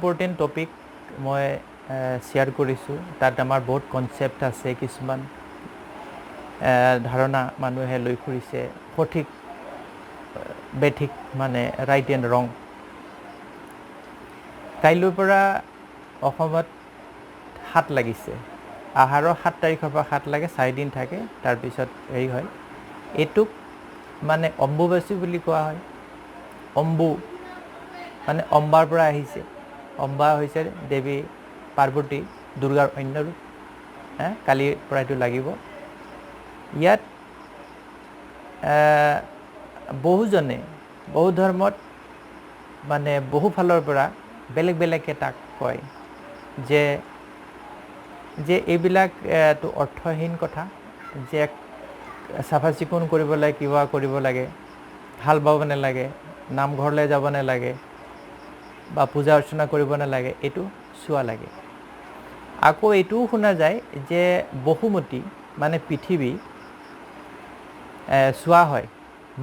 Important topic মই share কৰিছোঁ। তাত আমাৰ বহুত কনচেপ্ট আছে, কিছুমান ধাৰণা মানুহে লৈ ফুৰিছে, সঠিক বেঠিক মানে ৰাইট এণ্ড ৰং। কাইলৈৰ পৰা অসমত সাত লাগিছে। আহাৰৰ 7 তাৰিখৰ পৰা সাত লাগে, 4 দিন থাকে, তাৰপিছত হেৰি হয়। এইটোক মানে অম্বুবাচী বুলি কোৱা হয়। অম্বু মানে অম্বাৰ পৰা আহিছে। অম্বা হৈছে দেৱী পাৰ্বতী, দুৰ্গাৰ অন্য ৰূপ। হে, কালিৰ পৰা এইটো লাগিব। ইয়াত বহুজনে বহু ধৰ্মত মানে বহু ফালৰ পৰা বেলেগ বেলেগকৈ তাক কয় যে যে এইবিলাক টো অৰ্থহীন কথা, যে চাফা চিকুণ কৰিব লাগে, কিবা কৰিব লাগে, হাল বাব নালাগে, নামঘৰলৈ যাব নালাগে বা পূজা অৰ্চনা কৰিব নালাগে, এইটো চোৱা লাগে। আকৌ এইটোও শুনা যায় যে বসুমতী মানে পৃথিৱী চোৱা হয়,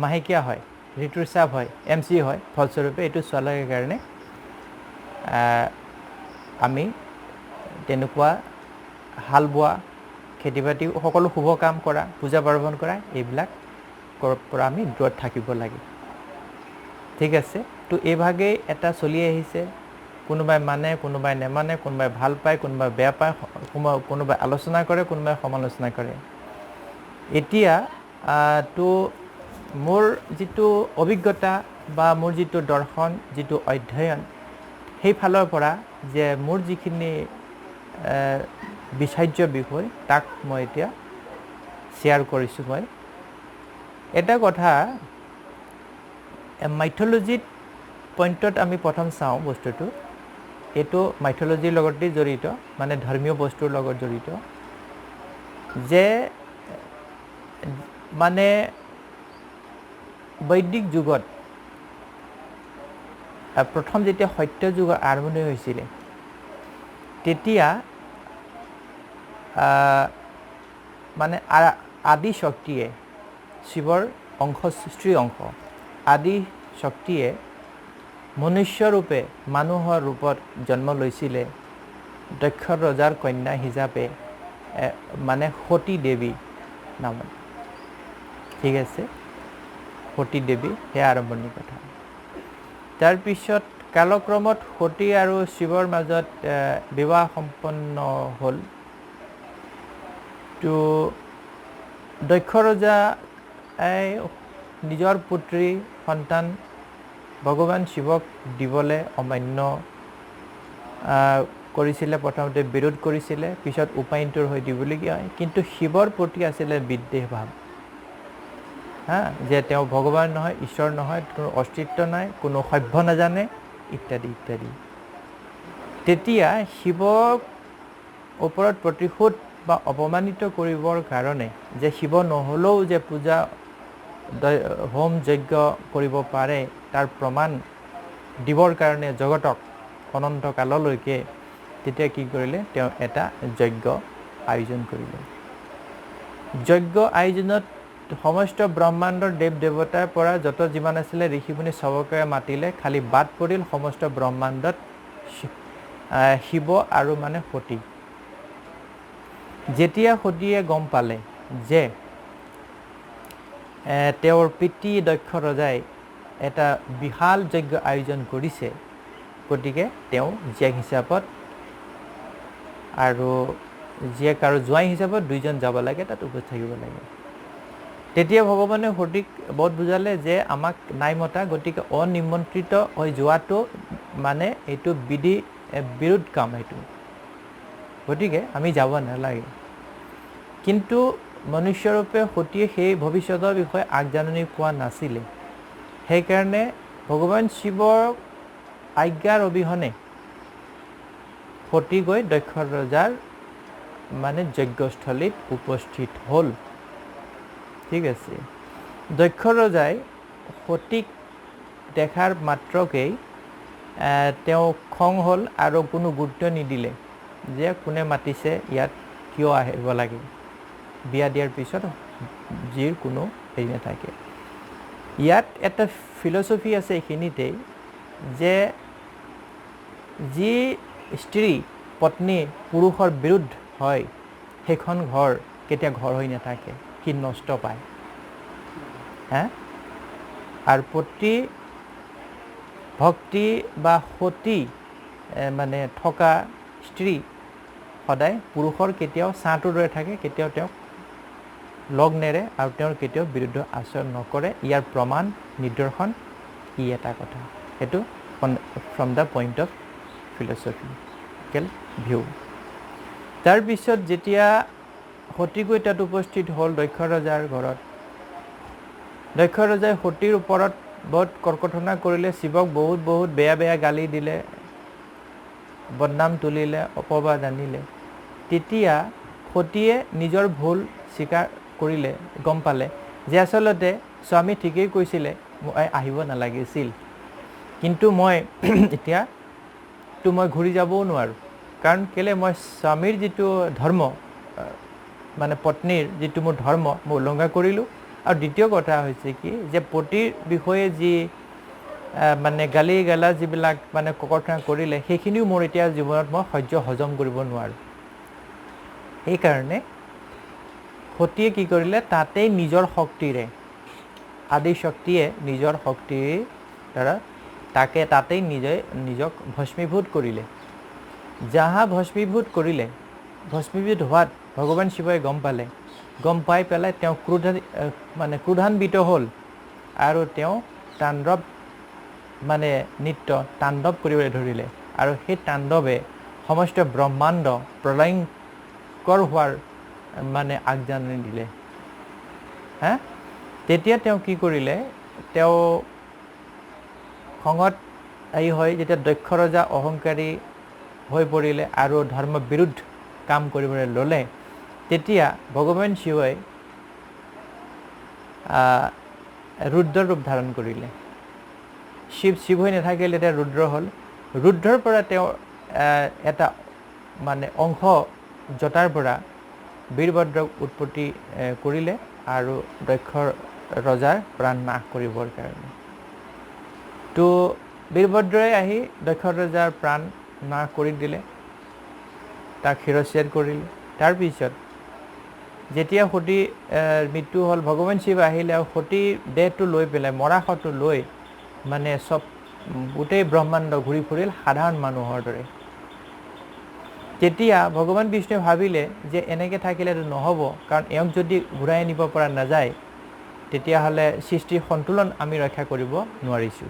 মাহেকীয়া হয়, ঋতুস্ৰাৱ হয়, এম চি হয়, ফলস্বৰূপে এইটো চোৱা লাগে কাৰণে আমি তেনেকুৱা হাল বোৱা, খেতি বাতি, সকলো শুভ কাম কৰা, পূজা পাৰ্বণ কৰা, এইবিলাক পৰা আমি দূৰত থাকিব লাগে। ঠিক আছে, তো এইভাগেই এটা চলি আহিছে। কোনোবাই মানে, কোনোবাই নেমানে, কোনোবাই ভাল পায়, কোনোবাই বেয়া পায়, কোনোবাই আলোচনা কৰে, কোনোবাই সমালোচনা কৰে। এতিয়া তো মোৰ যিটো অভিজ্ঞতা বা মোৰ যিটো দৰ্শন, যিটো অধ্যয়ন, সেইফালৰ পৰা যে মোৰ যিখিনি বিচাৰ্য বিষয়, তাক মই এতিয়া শ্বেয়াৰ কৰিছোঁ। মই এটা কথা মাইথলজিত পইণ্টত আমি প্ৰথম চাওঁ বস্তুটো। এইটো মাইথলজিৰ লগতেই জড়িত, মানে ধৰ্মীয় বস্তুৰ লগত জড়িত, যে মানে বৈদিক যুগত প্ৰথম যেতিয়া সত্য যুগৰ আৰম্ভণি হৈছিলে, তেতিয়া মানে আদি শক্তিয়ে, শিৱৰ অংশ, স্ত্ৰী অংশ আদি শক্তিয়ে মনুষ্য ৰূপে, মানুহৰ ৰূপত জন্ম লৈছিলে দক্ষ ৰজাৰ কন্যা হিচাপে, মানে সতী দেৱী নামত। ঠিক আছে, সতী দেৱী, সেয়া আৰম্ভণিৰ কথা। তাৰপিছত কালক্ৰমত সতী আৰু শিৱৰ মাজত বিবাহ সম্পন্ন হ'ল। তো দক্ষ ৰজাই নিজৰ পুত্ৰী সন্তান ভগৱান শিৱক দিবলৈ অমান্য কৰিছিলে, প্ৰথমতে বিৰোধ কৰিছিলে, পিছত উপায়ন্তৰ হৈ দিবলগীয়া হয়। কিন্তু শিৱৰ প্ৰতি আছিলে বিদ্বেষ ভাৱ, হা, যে তেওঁ ভগৱান নহয়, ঈশ্বৰ নহয়, কোনো অস্তিত্ব নাই, কোনো সভ্য নাজানে, ইত্যাদি ইত্যাদি। তেতিয়া শিৱৰ ওপৰত প্ৰতিশোধ বা অপমানিত কৰিবৰ কাৰণে, যে শিৱ নহ'লেও যে পূজা, হোম যজ্ঞ কৰিব পাৰে, তাৰ প্ৰমাণ দিবৰ কাৰণে জগতক অনন্ত কাললৈকে, তেতিয়া কি কৰিলে? তেওঁ এটা যজ্ঞ আয়োজন কৰিলে। যজ্ঞ আয়োজনত সমস্ত ব্ৰহ্মাণ্ডৰ দেৱ দেৱতাৰ পৰা যত যিমান আছিলে ঋষিমুনি চবকে মাতিলে। খালি বাদ পৰিল সমস্ত ব্ৰহ্মাণ্ডত শিৱ আৰু মানে সতী। যেতিয়া সতীয়ে গম পালে যে তেওঁৰ পিতৃ দক্ষ ৰজাই এটা বিশাল যজ্ঞ আয়োজন কৰিছে, গতিকে তেওঁ জীয়েক হিচাপত আৰু জীয়েক আৰু জোঁৱাই হিচাপত দুইজন যাব লাগে, তাত উপস্থিত থাকিব লাগে। তেতিয়া ভগৱানে সতীক বহুত বুজালে যে আমাক নাই মতা, গতিকে অনিমন্ত্ৰিত হৈ যোৱাটো মানে এইটো বিধি বিৰোধ কাম এইটো, গতিকে আমি যাব নালাগে। কিন্তু মনুষ্যৰূপে সতীয়ে সেই ভৱিষ্যতৰ বিষয়ে আগজাননী পোৱা নাছিলে। সেইকাৰণে ভগৱান শিৱৰ আজ্ঞাৰ অবিহনে সতী গৈ দক্ষ ৰজাৰ মানে যজ্ঞস্থলীত উপস্থিত হ'ল। ঠিক আছে, দক্ষ ৰজাই সতীক দেখাৰ মাত্ৰকেই তেওঁ খং হ'ল আৰু কোনো গুৰুত্ব নিদিলে যে কোনে মাতিছে, ইয়াত কিয় আহিব লাগে, বিয়া দিয়াৰ পিছত জীৰ কোনো হেৰি নাথাকে। ইয়াত এটা ফিলচফি আছে এইখিনিতেই যে যি স্ত্ৰী পত্নী পুৰুষৰ বিৰুদ্ধ হয়, সেইখন ঘৰ কেতিয়া ঘৰ হৈ নাথাকে, সি নষ্ট পায়। হা, আৰু পতি ভক্তি বা সতী মানে থকা স্ত্ৰী সদায় পুৰুষৰ কেতিয়াও ছাঁটোৰ দৰে থাকে, কেতিয়াও তেওঁক লগ নেৰে আৰু তেওঁৰ কেতিয়াও বিৰুদ্ধ আচৰণ নকৰে। ইয়াৰ প্ৰমাণ নিদৰ্শন ই এটা কথা, সেইটো from the point of philosophical view. তাৰপিছত যেতিয়া সতী গৈ তাত উপস্থিত হ'ল দক্ষ ৰজাৰ ঘৰত, দক্ষ ৰজাই সতীৰ ওপৰত বহুত কৰ্কথনা কৰিলে, শিৱক বহুত বহুত বেয়া বেয়া গালি দিলে, বদনাম তুলিলে, অপবাদ আনিলে। তেতিয়া সতীয়ে নিজৰ ভুল স্বীকাৰ কৰিলে, গম পালে যে আচলতে স্বামী ঠিকেই কৈছিলে, মই আহিব নালাগিছিল, কিন্তু মই এতিয়া তো মই ঘূৰি যাবও নোৱাৰোঁ, কাৰণ কেলৈ মই স্বামীৰ যিটো ধৰ্ম, মানে পত্নীৰ যিটো মোৰ ধৰ্ম মই উলংঘা কৰিলোঁ। আৰু দ্বিতীয় কথা হৈছে কি যে পতিৰ বিষয়ে যি মানে গালি গালা যিবিলাক মানে ককৰ্থনা কৰিলে, সেইখিনিও মোৰ এতিয়া জীৱনত মই সহ্য হজম কৰিব নোৱাৰোঁ। সেইকাৰণে সতীয়ে কি কৰিলে, তাতেই নিজৰ শক্তিৰে, আদি শক্তিয়ে নিজৰ শক্তিৰ দ্বাৰা তাকে তাতেই নিজে নিজক ভস্মীভূত কৰিলে। যাহা ভস্মীভূত কৰিলে, ভস্মীভূত হোৱাত ভগৱান শিৱই গম পালে, গম পাই পেলাই তেওঁ ক্ৰোধ মানে ক্ৰোধান্বিত হ'ল আৰু তেওঁ তাণ্ডৱ মানে নৃত্য তাণ্ডৱ কৰিবলৈ ধৰিলে। আৰু সেই তাণ্ডৱে সমস্ত ব্ৰহ্মাণ্ড প্ৰলয়ংকৰ হোৱাৰ মানে আগজাননী দিলে। হা, তেতিয়া তেওঁ কি কৰিলে, তেওঁ খঙত এই হৈ যেতিয়া দক্ষ ৰজা অহংকাৰী হৈ পৰিলে আৰু ধৰ্ম বিৰুদ্ধ কাম কৰিবলৈ ল'লে, তেতিয়া ভগৱান শিৱই ৰুদ্ৰ ৰূপ ধাৰণ কৰিলে। শিৱ শিৱ হৈ নাথাকিলে, তেতিয়া ৰুদ্ৰ হ'ল। ৰুদ্ৰৰ পৰা তেওঁ এটা মানে অংশ জটাৰ পৰা বীৰভদ্ৰক উৎপত্তি কৰিলে আৰু দক্ষ ৰজাৰ প্ৰাণ নাশ কৰিবৰ কাৰণে। তো বীৰভদ্ৰই আহি দক্ষ ৰজাৰ প্ৰাণ নাশ কৰি দিলে, তাক শিৰচ্ছেদ কৰিলে। তাৰপিছত যেতিয়া সতী মৃত্যু হ'ল, ভগৱান শিৱ আহিলে আৰু সতীৰ দেহটো লৈ পেলাই, মৰাশটো লৈ মানে চব গোটেই ব্ৰহ্মাণ্ড ঘূৰি ফুৰিল সাধাৰণ মানুহৰ দৰে। তেতিয়া ভগৱান বিষ্ণুৱে ভাবিলে যে এনেকৈ থাকিলেতো নহ'ব, কাৰণ এওঁক যদি ঘূৰাই আনিব পৰা নাযায় তেতিয়াহ'লে সৃষ্টিৰ সন্তুলন আমি ৰক্ষা কৰিব নোৱাৰিছোঁ।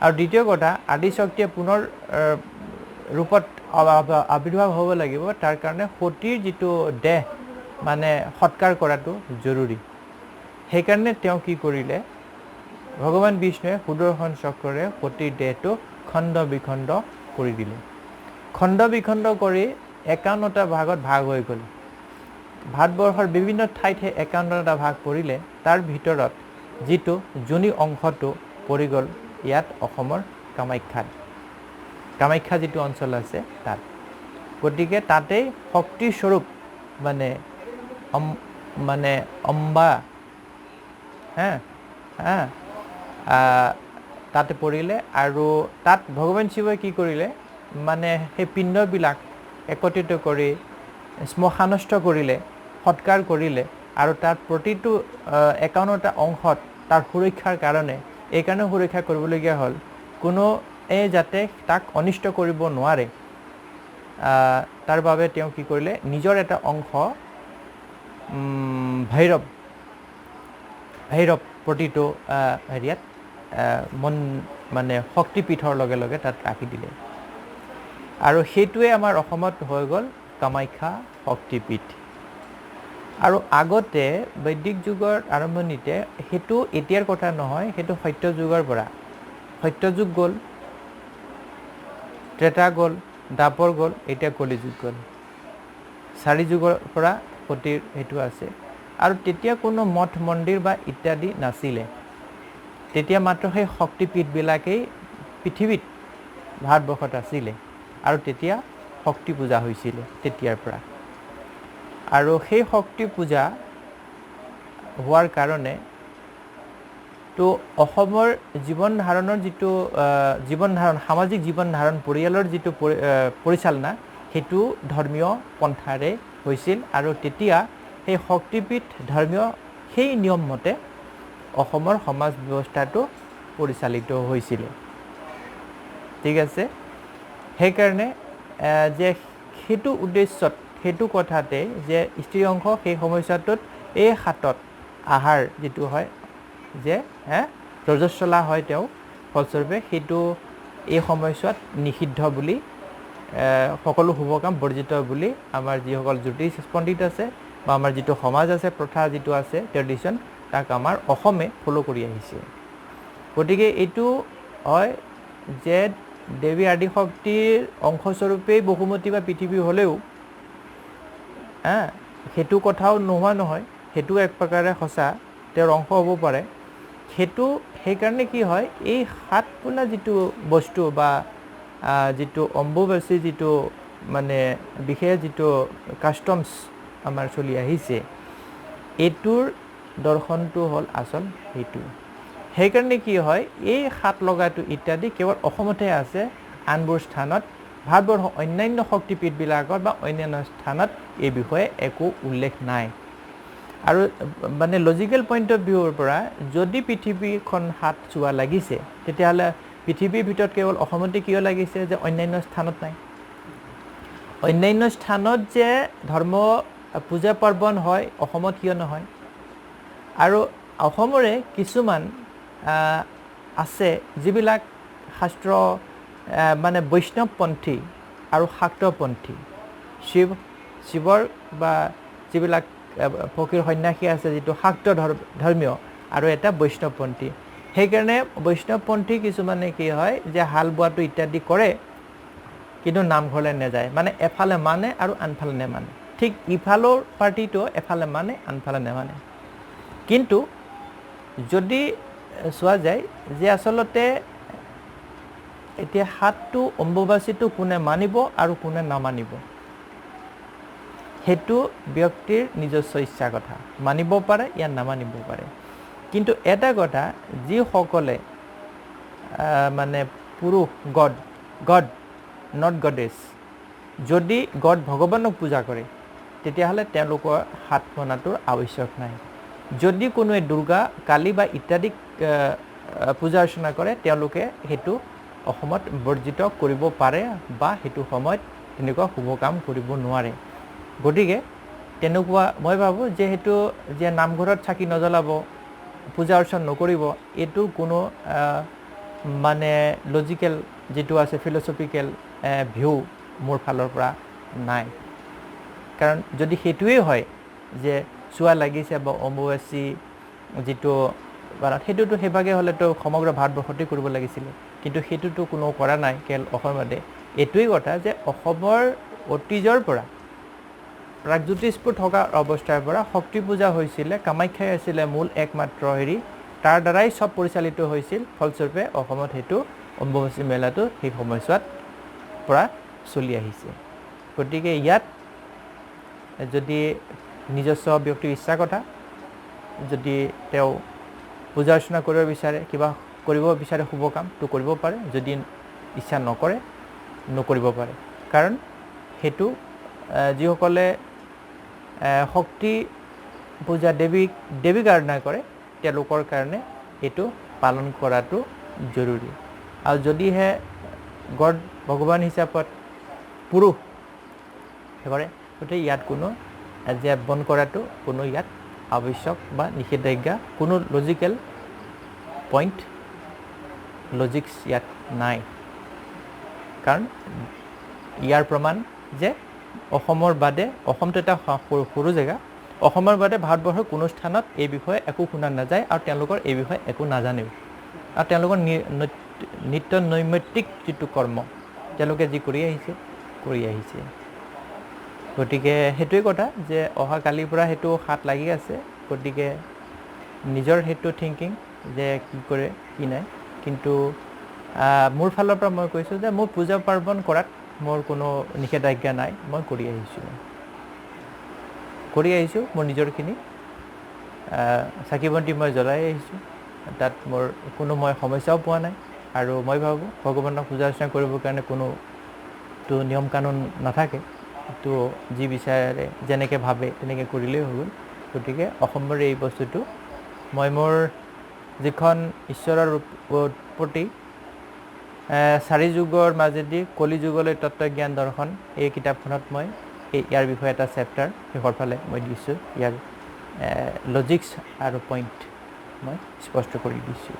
আৰু দ্বিতীয় কথা, আদি শক্তিয়ে পুনৰ ৰূপত আৱিৰ্ভাৱ হ'ব লাগিব, তাৰ কাৰণে সতীৰ যিটো দেহ মানে সৎকাৰ কৰাটো জৰুৰী। সেইকাৰণে তেওঁ কি কৰিলে, ভগৱান বিষ্ণুৱে সুদৰ্শন চক্ৰৰে সতীৰ দেহটো খণ্ড বিখণ্ড কৰি দিলে। খণ্ড বিখণ্ড কৰি 51টা ভাগত ভাগ হৈ গ'ল। ভাৰতবৰ্ষৰ বিভিন্ন ঠাইত সেই 51টা ভাগ পৰিলে, তাৰ ভিতৰত যিটো যোনি অংশটো পৰি গ'ল ইয়াত অসমৰ কামাখ্যাত, কামাখ্যা যিটো অঞ্চল আছে তাত। গতিকে তাতেই শক্তিস্বৰূপ মানে মানে অম্বা হা হা তাতে পৰিলে। আৰু তাত ভগৱান শিৱই কি কৰিলে, মানে সেই পিণ্ডবিলাক একত্ৰিত কৰি শ্মশানস্থ কৰিলে, সৎকাৰ কৰিলে। আৰু তাত প্ৰতিটো 51টা অংশত তাৰ সুৰক্ষাৰ কাৰণে, এইকাৰণে সুৰক্ষা কৰিবলগীয়া হ'ল, কোনো এই যাতে তাক অনিষ্ট কৰিব নোৱাৰে, তাৰ বাবে তেওঁ কি কৰিলে, নিজৰ এটা অংশ ভৈৰৱ ভৈৰৱ প্ৰতিটো হেৰিয়াত মন মানে শক্তিপীঠৰ লগে লগে তাত ৰাখি দিলে। আৰু সেইটোৱে আমাৰ অসমত হৈ গ'ল কামাখ্যা শক্তিপীঠ। আৰু আগতে বৈদিক যুগৰ আৰম্ভণিতে, সেইটো এতিয়াৰ কথা নহয়, সেইটো সত্যযুগৰ পৰা, সত্যযুগ গ'ল, ত্ৰেতা গ'ল, দ্বাপৰ গ'ল, এতিয়া কলিযুগ গ'ল, চাৰি যুগৰ পৰা সতীৰ সেইটো আছে। আৰু তেতিয়া কোনো মঠ মন্দিৰ বা ইত্যাদি নাছিলে, তেতিয়া মাত্ৰ সেই শক্তিপীঠবিলাকেই পৃথিৱীত ভাৰতবৰ্ষত আছিলে। আৰু তেতিয়া শক্তি পূজা হৈছিলে তেতিয়াৰ পৰা। আৰু সেই শক্তি পূজা হোৱাৰ কাৰণে তো অসমৰ জীৱন ধাৰণৰ যিটো জীৱন ধাৰণ, সামাজিক জীৱন ধাৰণ, পৰিয়ালৰ যিটো পৰিচালনা, সেইটো ধৰ্মীয় পন্থাৰে হৈছিল। আৰু তেতিয়া সেই শক্তিপীঠ ধৰ্মীয় সেই নিয়ম মতে অসমৰ সমাজ ব্যৱস্থাটো পৰিচালিত হৈছিলে। ঠিক আছে, সেইকাৰণে যে সেইটো উদ্দেশ্যত, সেইটো কথাতে যে স্ত্ৰী অংশ সেই সমস্যাটোত এই হাতত আহাৰ যিটো হয় যে ৰজস্বলা হয় তেওঁ, ফলস্বৰূপে সেইটো এই সময়ছোৱাত নিষিদ্ধ বুলি, সকলো শুভ কাম বৰ্জিত বুলি আমাৰ যিসকল জ্যোতিষ পণ্ডিত আছে বা আমাৰ যিটো সমাজ আছে, প্ৰথা যিটো আছে, ট্ৰেডিশ্যন, তাক আমাৰ অসমে ফ'ল' কৰি আহিছে। গতিকে এইটো হয় যে দেৱী আদি শক্তিৰ অংশস্বৰূপেই বসুমতী বা পৃথিৱী হ'লেও সেইটো কথাও নোহোৱা নহয়, সেইটো এক প্ৰকাৰে সঁচা, তেওঁৰ অংশ হ'ব পাৰে। সেইটো সেইকাৰণে কি হয়, এই সাত পোনা যিটো বস্তু বা যিটো অম্বুবাচী যিটো মানে বিশেষ যিটো কাষ্টমছ আমাৰ চলি আহিছে, এইটোৰ দৰ্শনটো হ'ল আচল সেইটো। সেইকাৰণে কি হয়, এই সাত লগাটো ইত্যাদি কেৱল অসমতহে আছে, আনবোৰ স্থানত ভাৰতবৰ্ষৰ অন্যান্য শক্তিপীঠবিলাকত বা অন্যান্য স্থানত এই বিষয়ে একো উল্লেখ নাই। আৰু মানে লজিকেল পইণ্ট অফ ভিউৰ পৰা যদি পৃথিৱীখন হাত চোৱা লাগিছে, তেতিয়াহ'লে পৃথিৱীৰ ভিতৰত কেৱল অসমতে কিয় লাগিছে যে অন্যান্য স্থানত নাই? অন্যান্য স্থানত যে ধৰ্ম পূজা পাৰ্বণ হয়, অসমত কিয় নহয়? আৰু অসমৰে কিছুমান আছে যিবিলাক শাস্ত্ৰ মানে বৈষ্ণৱপন্থী আৰু শাক্তপন্থী, শিৱৰ বা যিবিলাক ফকীৰ সন্যাসী আছে যিটো শাক্ত ধৰ্মীয় আৰু এটা বৈষ্ণৱপন্থী। সেইকাৰণে বৈষ্ণৱপন্থী কিছুমানে কি হয় যে হাল বোৱাটো ইত্যাদি কৰে, কিন্তু নামঘৰলৈ নাযায়, মানে এফালে মানে আৰু আনফালে নেমানে। ঠিক ইফালৰ পাৰ্টিটো এফালে মানে আনফালে নেমানে। কিন্তু যদি চোৱা যায় যে আচলতে এতিয়া সাতটো অম্বুবাচীটো কোনে মানিব আৰু কোনে নামানিব, সেইটো ব্যক্তিৰ নিজস্ব ইচ্ছা কথা, মানিব পাৰে ইয়া নামানিব পাৰে। কিন্তু এটা কথা, যিসকলে মানে পুৰুষ গড, গড not goddess, যদি গড ভগৱানক পূজা কৰে তেতিয়াহ'লে তেওঁলোকৰ হাত মনাটোৰ আৱশ্যক নাই। যদি কোনোৱে দুৰ্গা, কালী বা ইত্যাদিক পূজা অৰ্চনা কৰে, তেওঁলোকে সেইটো অসমত বৰ্জিত কৰিব পাৰে বা সেইটো সময়ত তেনেকুৱা শুভ কাম কৰিব নোৱাৰে। গতিকে তেনেকুৱা মই ভাবোঁ যে সেইটো যে নামঘৰত চাকি নজ্বলাব, পূজা অৰ্চনা নকৰিব, এইটোৰ কোনো মানে লজিকেল যিটো আছে ফিলচফিকেল ভিউ মোৰ ফালৰ পৰা নাই। কাৰণ যদি সেইটোৱেই হয় যে চোৱা লাগিছে বা অম্বুবাচী যিটো সেইটোতো সেইভাগে হ'লেতো সমগ্ৰ ভাৰতবৰ্ষতেই কৰিব লাগিছিলে, কিন্তু সেইটোতো কোনো কৰা নাই, কেৱল অসমতে। এইটোৱেই কথা যে অসমৰ অতীজৰ পৰা প্ৰাগজ্যোতিষপুৰ থকা অৱস্থাৰ পৰা শক্তি পূজা হৈছিলে, কামাখ্যাই আছিলে মূল একমাত্ৰ হেৰি, তাৰ দ্বাৰাই চব পৰিচালিত হৈছিল। ফলস্বৰূপে অসমত সেইটো অম্বুবাচী মেলাটো সেই সময়ছোৱাত পৰা চলি আহিছে। গতিকে ইয়াত যদি নিজস্ব ব্যক্তিৰ ইচ্ছা কথা, যদি তেওঁ পূজা অৰ্চনা কৰিব বিচাৰে, কিবা কৰিব বিচাৰে শুভ কাম, তো কৰিব পাৰে, যদি ইচ্ছা নকৰে নকৰিব পাৰে। কাৰণ সেইটো যিসকলে শক্তি পূজা দেৱীক আৰাধনা কৰে তেওঁলোকৰ কাৰণে এইটো পালন কৰাটো জৰুৰী। আৰু যদিহে গড ভগৱান হিচাপত পুৰুষ কৰে, গতিকে ইয়াত কোনো যে বন কৰাটো কোনো ইয়াত আৱশ্যক বা নিষেধাজ্ঞা, কোনো লজিকেল পইণ্ট লজিক্স ইয়াত নাই। কাৰণ ইয়াৰ প্ৰমাণ যে অসমৰ বাদে, অসমটো এটা সৰু জেগা, অসমৰ বাদে ভাৰতবৰ্ষৰ কোনো স্থানত এই বিষয়ে একো শুনা নাযায় আৰু তেওঁলোকৰ এই বিষয়ে একো নাজানেও। আৰু তেওঁলোকৰ নিত্য নৈমিত্তিক যিটো কৰ্ম তেওঁলোকে যি কৰি আহিছে কৰি আহিছে। গতিকে সেইটোৱে কথা যে অহাকালিৰ পৰা সেইটো হাত লাগি আছে, গতিকে নিজৰ সেইটো থিংকিং যে কি কৰে কি নাই। কিন্তু মোৰ ফালৰ পৰা মই কৈছোঁ যে মোৰ পূজা পাৰ্বণ কৰাত মোৰ কোনো নিষেধাজ্ঞা নাই, মই কৰি আহিছোঁ, কৰি আহিছোঁ মোৰ নিজৰখিনি চাকি বন্তি মই জ্বলাই আহিছোঁ। তাত মোৰ কোনো মই সমস্যাও পোৱা নাই। আৰু মই ভাবোঁ, ভগৱানক পূজা অৰ্চনা কৰিবৰ কাৰণে কোনো তো নিয়ম কানুন নাথাকে। তো যি বিচাৰে, যেনেকৈ ভাবে তেনেকৈ কৰিলেই হৈ গ'ল। গতিকে অসমৰ এই বস্তুটো মই মোৰ যিখন ঈশ্বৰৰ উৎপত্তি চাৰি যুগৰ মাজেদি কলি যুগলৈ তত্ত্বজ্ঞান দৰ্শন, এই কিতাপখনত মই এই ইয়াৰ বিষয়ে এটা চেপ্টাৰ শেষৰ ফালে মই দিছোঁ। ইয়াৰ লজিক্স আৰু পইণ্ট মই স্পষ্ট কৰি দিছোঁ।